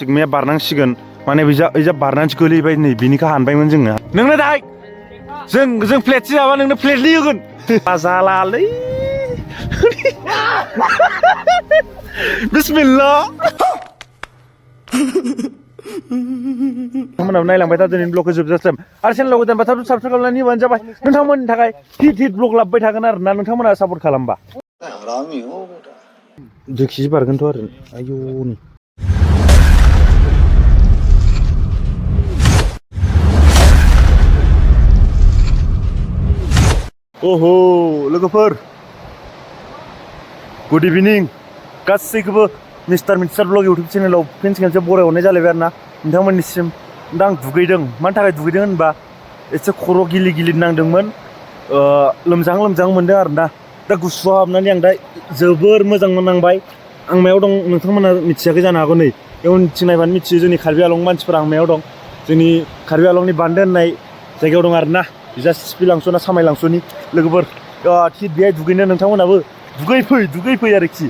सिगमाया बारनांसिगोन माने बैजा बारनांसि गोलैबाय नै बिनिखौ हानबायमोन जोङो नोंनो दाहाय जों प्लेटसे जाबा नोंनो प्लेटनै होगोन जालालै बिस्मिल्लाह नोंथांमोनाबो नायलांबाय था दिनैनि ब्लगखौ जोबजासिम आरो चेनेलाव गोदानबा थाब साबस्क्राइब खालामनानै होबानो जाबाय नोंथांमोननि थाखाय हिट ब्लग लाबोबाय थागोन आरो ना नोंथांमोना सापर्ट खालामबा 2 केजि बारगोनथ' आरो आयौनि ओहो लोगोफोर गुड इभिनिं गासैखौबो मिस्टार ब्लग इउटुब चेनेलाव फिन खेबसे बरायहरनाय जालायबाय आरो ना नोंथांमोननिसिम दा आं दुगैदों मानि थाखाय दुगैदों होनबा एसे खर' गिलिर नांदोंमोन लोमजाहां मोनदों आरो ना दा गुसुआव हाबनानै आं दा जोबोर मोजां मोननांबाय आं मायाव दं नोंथांमोना मिथियाखै जानो हागौ नै उनथिं नायबानो मिथियो जोंनि कार्बि आलं मानसिफोरा आं मायाव दं जोंनि कार्बि आलंनि बान्दो होननाय जायगायाव दं आरो ना बिजा सिफिलांस' ना सामायलांस'नि लोगोफोर थिग बेहाय दुगैनो नोंथांमोनाबो दुगैफै आरोखि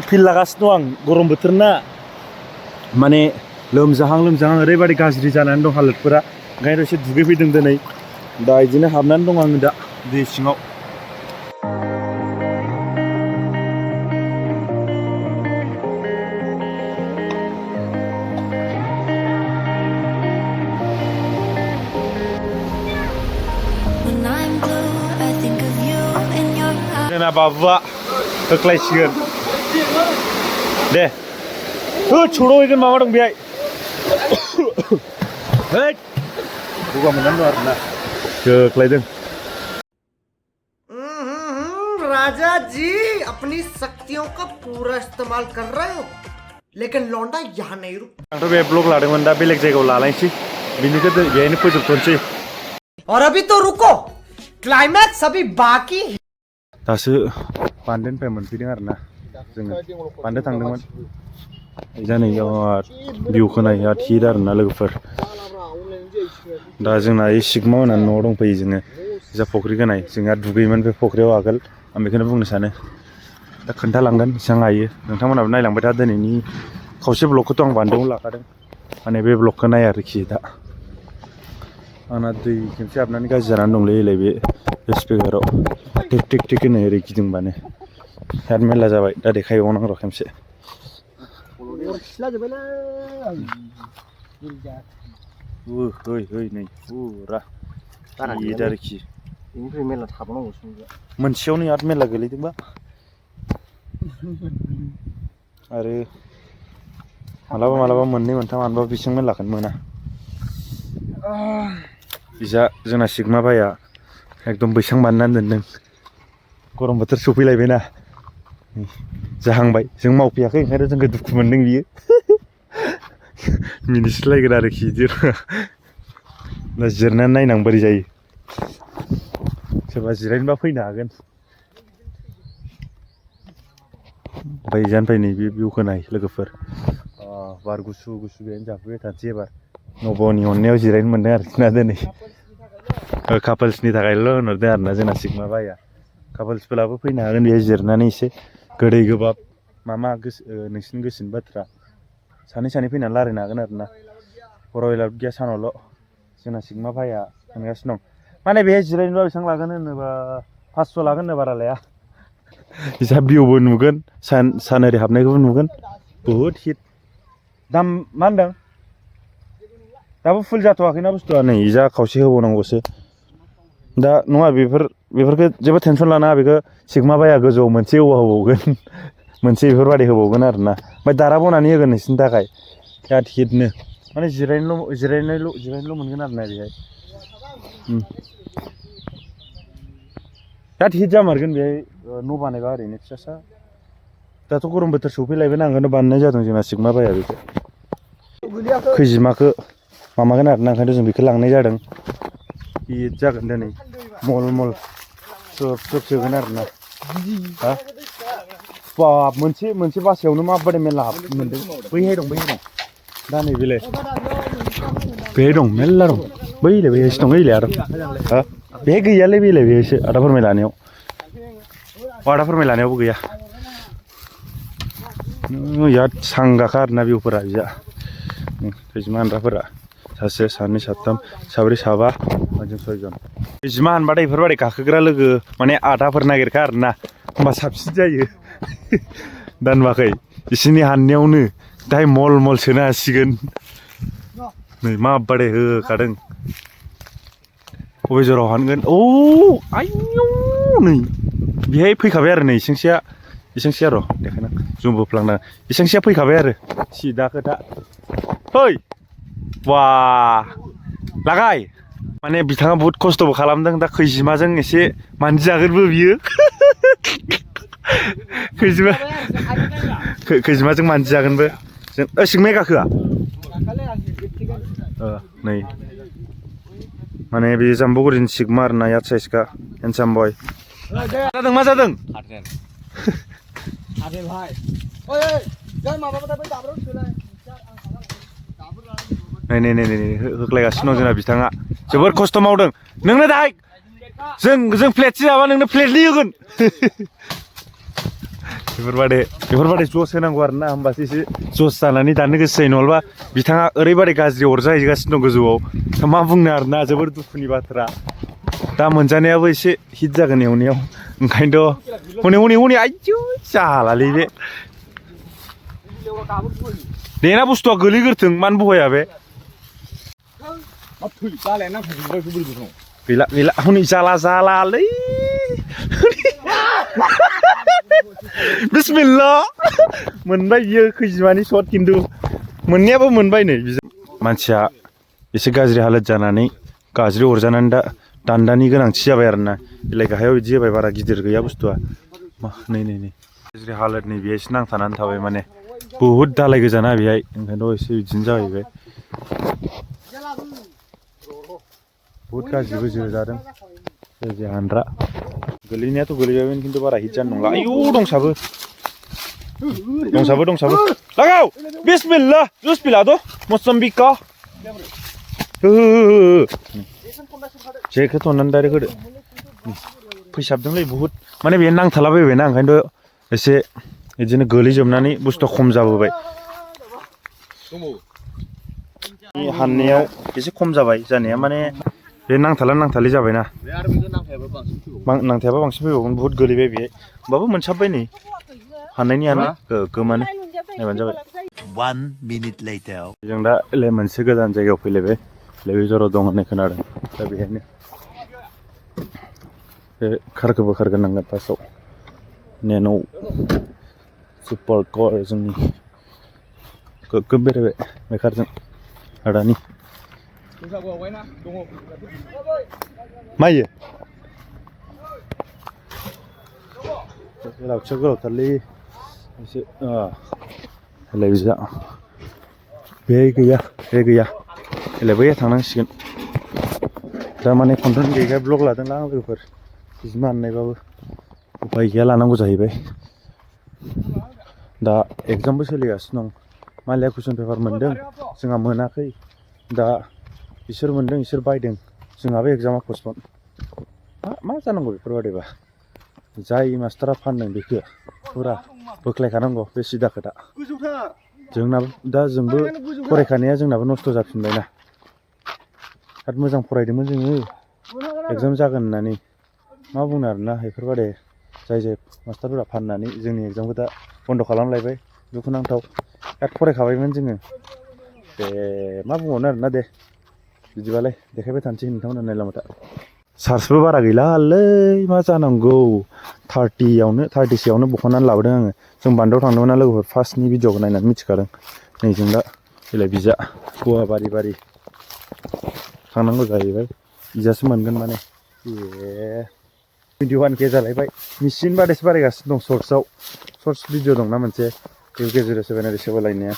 फिल लागासिनो दं आं गरम बोथोर ना माने लोमजाहां ओरैबायदि गाज्रि जानानै दं हालोदफोरा ओंखायनो एसे दुगैफैदों दिनै दा बिदिनो हाबनानै दं आङो दा दै सिङाव जोंना बाबुआ होख्लायसिगोन दे सौदावहैगोन माबा दं बेहाय गगा मोननानै दं आरोना होख्लायदों राजा जी अपनी शक्तियों का पूरा इस्तेमाल कर रहे हो लेकिन लौंडा यहाँ नहीं रुक आंथ' बे ब्लग लादोंमोन दा बेलेग जायगायाव लालायसै बिनिखौ बेहायनो फोजोबथ'नोसै और अभी तो रुको क्लाइमैक्स अभी बाकी दासो बान्दोनिफ्राय मोनफैदों आरो ना जोङो बान्दो थांदोंमोन जानै भिउखौ नायहा थिर आरो ना लोगोफोर दा जोंना এই सिगमा होननानै न'आव दंफैयो जोङो जा फख्रि गोनाय जोंहा दुगैयोमोन बे फख्रियाव आगोल आं बेखौनो बुंनो सानो दा खोन्थालांगोन बेसेबां हायो नोंथांमोनाबो नायलांबाय था दिनैनि खावसे ब्लगखौथ' आं बान्दोआव लाखादों माने बे ब्लगखौ नाय आरोखि दा आंना दै खेबसे हाबनानै गाज्रि जानानै दंलै बे स्पिकाराव टिक होनो ओरै गिदिंबानो हेड मेरला जाबाय दा देखायबावनांगौ र' खेबसे नै फुरा गिद आरोखि मेरला थाबावनांगौ मोनसेयावनो आरो मेरला गोलैदोंबा आरो मालाबा मोननै मोनथाम हानबा बेसेबां मेरलाखौनो मोना बिजा जोंना सिगमा बाया एकदम बैसां बानायनानै दोनदों गरम बोथोर सफैलायबायना जाहांबाय जों मावफैयाखै ओंखायनो जोंखौ दुखु मोनदों बियो मिनिस्लायगोन आरोखि दा जिरनानै नायनां बोरै जायो सोरबा जिरायनोबा फैनो हागोन ओमफ्राय जानोफ्राय नैबे भिउखौ नाय लोगोफोर बार गुसु बेहायनो जाफैबाय थानोसै एबार नब'नि अननायाव जिरायनो मोनदों आरोखि ना दिनै कापोल्सनि थाखायल' होनहरदों आरोना जोंना सिगमा बाया कापोल्सफोराबो फैनो हागोन बेहाय जिरनानै एसे गोदै गोबाब मा नोंसिनि गोसोनि बाथ्रा सानै फैनानै रायलायनो हागोन आरोना हराव एलाउड गैया सानावल' जोंना सिगमा बाया थांगासिनो दं माने बेहाय जिरायनोबा बेसेबां लागोन होनोबा 500 लागोन होननो बारा लाया जा भिउबो नुगोन सान ओरै हाबनायखौबो नुगोन बुहुद हिट दाम मा होनदों दाबो फुल जाथ'वाखैना बुस्थुआ नै जा खावसे होबावनांगौसो दा नङा बेफोरखौ जेबो टेनसन लानाङा बेखौ सिगमा बाया गोजौआव मोनसे औवा होबावगोन मोनसे बेफोरबायदि होबावगोन आरोना ओमफ्राय दारा बनानै होगोन नोंसिनि थाखाय बिराद हिटनो माने जिरायनोल' मोनगोन आरोना बेहाय बिराद हिट जामारगोन बेहाय न' बानायबा ओरैनो फिसासा दाथ' गरम बोथोर सफैलायबाय ना ओंखायनो बानायनाय जादों जोंना सिगमा बाया बेखौ खैजिमाखौ माबागोन आरोना ओंखायनो जों बेखौ लांनाय जादों हिट जागोन दिनै मल सोब सोगोन आरोना बाब मोनसे बासायावनो माबादि मेरला मोनदों बैहाय दं दा नै बेलाय बेहाय दं मेरला दं बैहायसो दं ओइलाय आदा बेहाय गैयालै बेहायसो आदा फोरमाय लानायावबो गैया याद सांगाखा आरोना भिउफोरा बिजा खैजिमा हानग्राफोरा सासे सानै साथाम साब्रै साबा जों सयजन खैजिमा हानबाथाय बेफोरबायदि गाखोग्रा लोगो माने आदाफोर नागिरखा आरोना होमबा साबसिन जायो दानबाखै बिसोरनि हाननायावनो दाहाय मल मल सोनो हासिगोन नै माबादि होखादों बबे जराव हानगोन औ आयौ नै बेहाय फैखाबाय आरो नै इसेंसेया र' देखायना जुम बोफ्लांना इसेंसेया फैखाबाय आरो सिदा खोथा फै वा लागाय माने बिथाङा बुहुद खस्थ'बो खालामदों दा खैजिमाजों एसे मानजिजागोनबो बियो खैजिमाजों मानजिजागोनबो जों सिगमाया गाखोआ नै माने बे जाम्बुगुरिनि सिगमा आरोना याद साइसखा हेन्डसाम बय जादों मा जादों नै होख्लायगासिनो दं जोंना बिथाङा जोबोर खस्थ' मावदों नोंनो दाहाय जों प्लेटसे जाबा नोंनो प्लेटनै होगोन बेफोरबादि जस होनांगौ आरोना होमबासो एसे जस जानानै दाननो गोसो जायो नङाबा बिथाङा ओरैबादि गाज्रि अरजाहैगासिनो दं गोजौआव मा बुंनो आरोना जोबोर दुखुनि बाथ्रा दा मोनजानायाबो एसे हिट जागोन एवनायाव ओंखायनोथ' हनै आयौ जालालै बे देना बुस्थुआ गोलैग्रोथों मानो बहाया बे गैला हनै जालालै बिस्मिल्लाह मोनबाय बियो खैजिमानि शट खिन्थु मोननायाबो मोनबाय नै मानसिया एसे गाज्रि हालोद जानानै गाज्रि अरजानानै दा दान्दानि गोनांथि जाबाय आरोना बिलाइ गाहायाव बिदि होबाय बारा गिदिर गैया बुस्थुआ नै गाज्रि हालोदनि बेहाय एसे नांथानानै थाबाय माने बुहुद दालाय गोजाना बेहाय ओंखायनोथ' एसे बिदिनो जाहैबाय बुहुद गाज्रिबो जोजादों जे हानग्रा गोलैनायाथ' गोलैबायमोन खिन्थु बारा हिट जानो नंला आयौ दंसाबो लागाव बिस्मिल्लाह जुस पिलाद' मसम्बिका जेखौ थननानै डाइरेक्ट होदो फैसाबदोंलै बुहुद माने बेयो नांथालाबायबायना ओंखायनोथ' एसे बिदिनो गोलैजोबनानै बुस्थुआ खम जाबोबाय हाननायाव एसे खम जाबाय जानाया माने बे नांथालि जाबायना नांथायाबा बांसिन फैबावगोन बुहुद गोलैबाय बेहाय होमबाबो मोनसाबबाय नै हाननायनियानो गोमानो नायबानो जाबाय 1 minute later जों दा मोनसे गोजान जायगायाव फैलायबाय बे जराव दं होननाय खोनादों दा बेहायनो बे कारखौबो खारगोनांगोन फार्स्टआव नेन' सुपार कार जोंनि गोग्गो बेरायबाय बे कारजों आदानि मायो लावथिया गोलावथारलै एसे हेलाय बिजा बे गैया हेलाय बैया थांनांसिगोन दा माने कन्टेन्ट गैया ब्लग लादोंला आं लोगोफोर खैजिमा हाननायबाबो उफाय गैया लानांगौ जाहैबाय दा एगजामबो सोलिगासिनो दं मालाया कुइसन पेपार मोनदों जोंहा मोनाखै दा बिसोर मोनदों बिसोर बायदों जोंहाबो एगजामा पस्टपन मा जानांगौ बेफोरबादिबा जाय मास्टारा फानदों बेखौ फुरा बोख्लायखानांगौ बे सिदा खोथा जोंनाबो दा जोंबो फरायखानाया जोंनाबो नस्थ' जाफिनबायना बिराद मोजां फरायदोंमोन जोङो एगजाम जागोन होननानै मा बुंनो आरोना बेफोरबादि जाय मास्टारफोरा फाननानै जोंनि एगजामखौ दा बन्द' खालामलायबाय दुखुनांथाव बिराद फरायखाबायमोन जोङो दे मा बुंबावनो आरोना दे बिदिबालाय देखायबाय थानोसै नोंथांमोना नायलांबाय था चार्जबो बारा गैलालै मा जानांगौ 30सेयावनो बख'नानै लाबोदों आङो जों बान्दोआव थांदोंमोन ना लोगोफोर फार्स्टनि भिडिअखौ नायनानै मिथिखादों नै जों दा बेलाय बिजा गवा बारि थांनांगौ जाहैबाय बिजासो मोनगोन माने 21K जालायबाय मेचिन बादैसो बारायगासिनो दं सर्ट्स भिडिअ दंना मोनसे गेजेराव सेबायलायनाया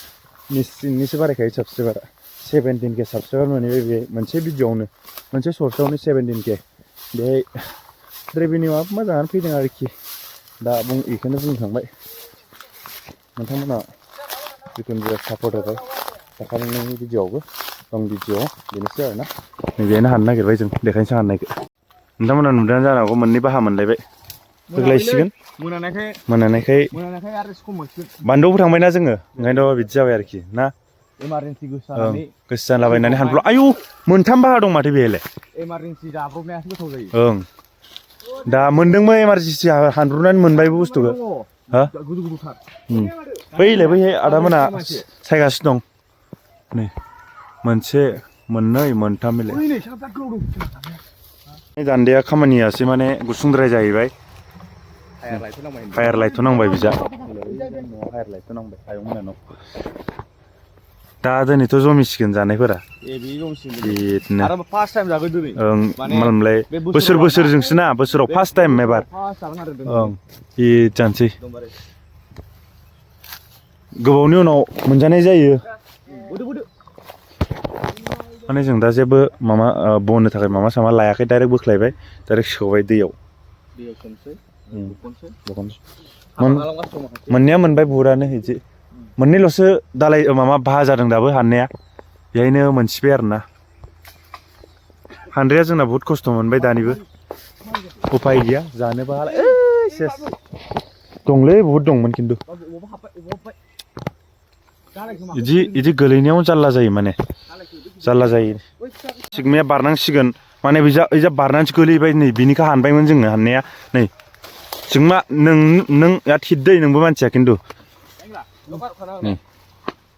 मेचिननिसो बारायखायो साबसक्राइबारा 17K साबसक्राइबार मोनहैबाय बे मोनसे भिडिअआवनो मोनसे सर्ट्सआवनो 17K बेहाय रेभिनिउआबो मोजाङानो फैदों आरोखि दा बेखौनो बुंनो थांबाय नोंथांमोना जिखुनु जाया सापर्ट होबाय दाखालिनि भिडिअआवबो दं भिडिअ बेनोसै आरोना नैबेहायनो हाननो नागिरबाय जों देखायनोसै हाननायखौ नोंथांमोना नुदों जानो हागौ मोननै बाहा मोनलायबाय होग्लायसिगोन मोनानायखाय आरो सम मोनसिगोन बान्दोआवबो थांबायना जोङो ओंखायनोथ' बिदि जाबाय आरोखि ना इमारजेन्सि गोसो ओं जानानै गोसो जालाबायनानै हानब्ल' आयु मोनथाम बाहा दं माथो बेहायलाय इमारजेन्सि जाब्रबनायासो गोथाव जायो ओं दा मोनदोंबो इमारजेन्सि हानब्रबनानै मोनबायबो बुस्थुखौ हा गोजौ गोजौथार बैलाय बैहाय आदामोना सायगासिनो दं नै मोनसे मोननै मोनथाम बेलाय दान्दाया खामानियासो माने गुसुंद्राय जाहैबाय फायार लाइथ' नांबाय बिजा फायार लाइथ' नांबाय आयं मोनानाव दा दिनैथ' जमिसिगोन जानायफोरा बिदिनो आरो फार्स्ट टाइम जागोन दिनै ओं मालाय बोसोरजोंसो ना बोसोराव फार्स्ट टाइम एबार ओं इ जानोसै गोबावनि उनाव मोनजानाय जायो माने जों दा जेबो माबा बननो थाखाय माबा सामा लायाखै डाइरेक्ट बोख्लायबाय डाइरेक्ट सोबाय दैयाव मोननाया मोनबाय बुहुदानो बिदि मोननैल'सो दालाय माबा बाहा जादों दाबो हाननाया बेहायनो मोनसिबाय आरोना हानद्राया जोंना बुहुद खस्थ' मोनबाय दानिबो उफाय गैया जानोबो हाला सेस दंलै बुहुद दंमोन खिन्थु इदि गोलैनायाव जारला जायो माने जारला जायो सिगमाया बारनांसिगोन माने बैजा बारनानैसो गोलैबाय नै बिनिखौ हानबायमोन जोङो हाननाया नै सिगमा नों थिद दै नोंबो मानसिया खिन्थु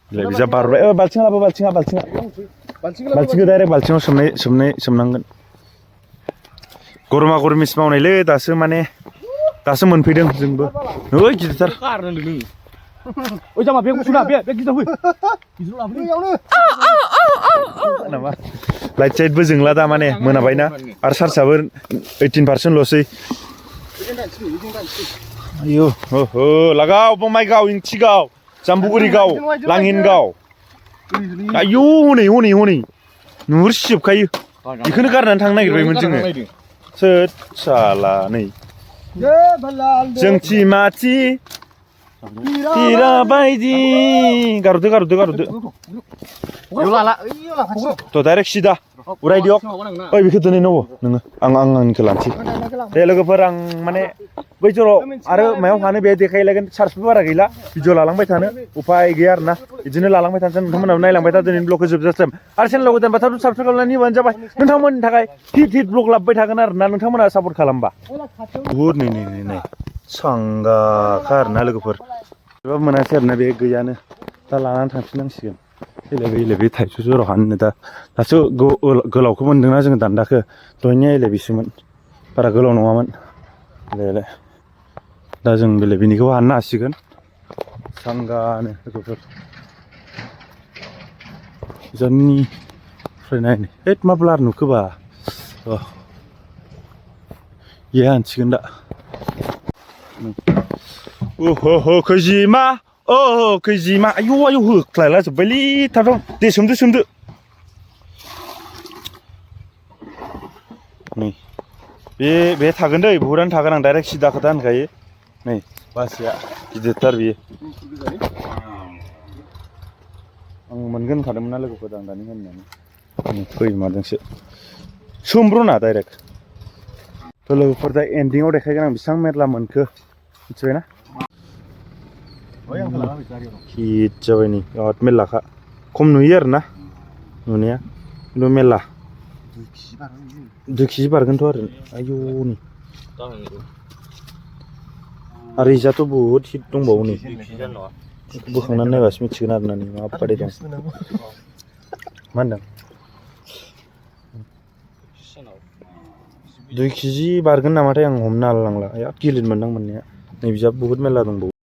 बिजा बारबाय बाल्थिं लाबो बाल्थिङा बाल्थिंखौ डाइरेक्ट बाल्थिङाव सोमनांगोन गरमा गरमिस मावनायलै दासो मोनफैदों जोंबो ओइ गिदिरथार ओइ जामा बेग सुना बे गिदिर फै गिदिर लाबोलै नामा लाइट साइटबो जोंला दा माने मोनाबायना आरो चार्जआबो 18%ल'सै आयौ ओहो लागाव बमाय गाव इंथि गाव जाम्बुगुरि गाव लांहिन गाव आयौ हनै नुहुर सिजोबखायो बेखौनो गारनानै थांनो नागिरबायमोन जोङो सोद साला नै जोंथि माथि Tira baयदि गारहरदो थ' डाइरेक्ट सिदा उराय दियक ओइ बेखौ दोनै नांगौ नोङो आं आंनिखौ लानोसै दे लोगोफोर आं माने बै जराव आरो मायाव थानो बे देखायलायगोन चार्जबो बारा गैला भिडिअ लालांबाय थानो उफाय गैया आरोना बिदिनो लालांबाय थानोसै नोंथांमोनाबो नायलांबाय था दिनैनि ब्लगखौ जोबजासिम आरो चेनेलाव गोदान बाथाव साबस्क्राइब खालामनानै होबानो जाबाय नोंथांमोननि थाखाय हिट ब्लग लाबोबाय थागोन आरोना नोंथांमोना सापर्ट खालामबा बुहुद नै सांगाखा आरोना लोगोफोर एबा मोनासै आरोना बे गैयानो दा लानानै थांफिननांसिगोन एलाय बे थाइजौ जराव हाननो दासो गोलावखौ मोन्दोंना जोङो दान्दाखौ दहायनिया एलाय बिसोमोन बारा गोलाव नङामोन एलाय दा जों बेलाय बिनिखौ हाननो हासिगोन सांगानो लोगोफोर जाननिफ्राय नायनो हैद मा ब्लार नुखोबा ये हानसिगोन दा ओहो खैजिमा खैजिमा आयौ होख्लायला जोब्बायलै थाब दे सोमदो नै बे थागोन दै बुहुदानो थागोन आं डाइरेक्ट सिदा खोथा होनखायो नै बासिया गिदिरथार बियो आं मोनगोन होनखादोंमोन ना लोगोफोर आं दानि होननानै खैजिमाजोंसो सोमब्र'ना डाइरेक्ट थ' लोगोफोर दा एन्डिङाव देखायगोन आं बेसेबां मेरला मोनखो मिथिबायना हिट जाबाय नै बिराद मेरलाखा खम नुयो आरोना नुनाया खिन्थु मेरला 2 केजि बारगोनथ' आरो आयौ नै आरो इजाथ' बहुद हिट दंबावो नै बोखांनानै नायबासो मिथिगोन आरोना नै माबादि दं मा होनदों 2 केजि बारगोन नामाथाय आं हमनो हालायलांला बिराद गिलिर मोनदां मोननाया नै बिजाब बहुद मेरला दंबावो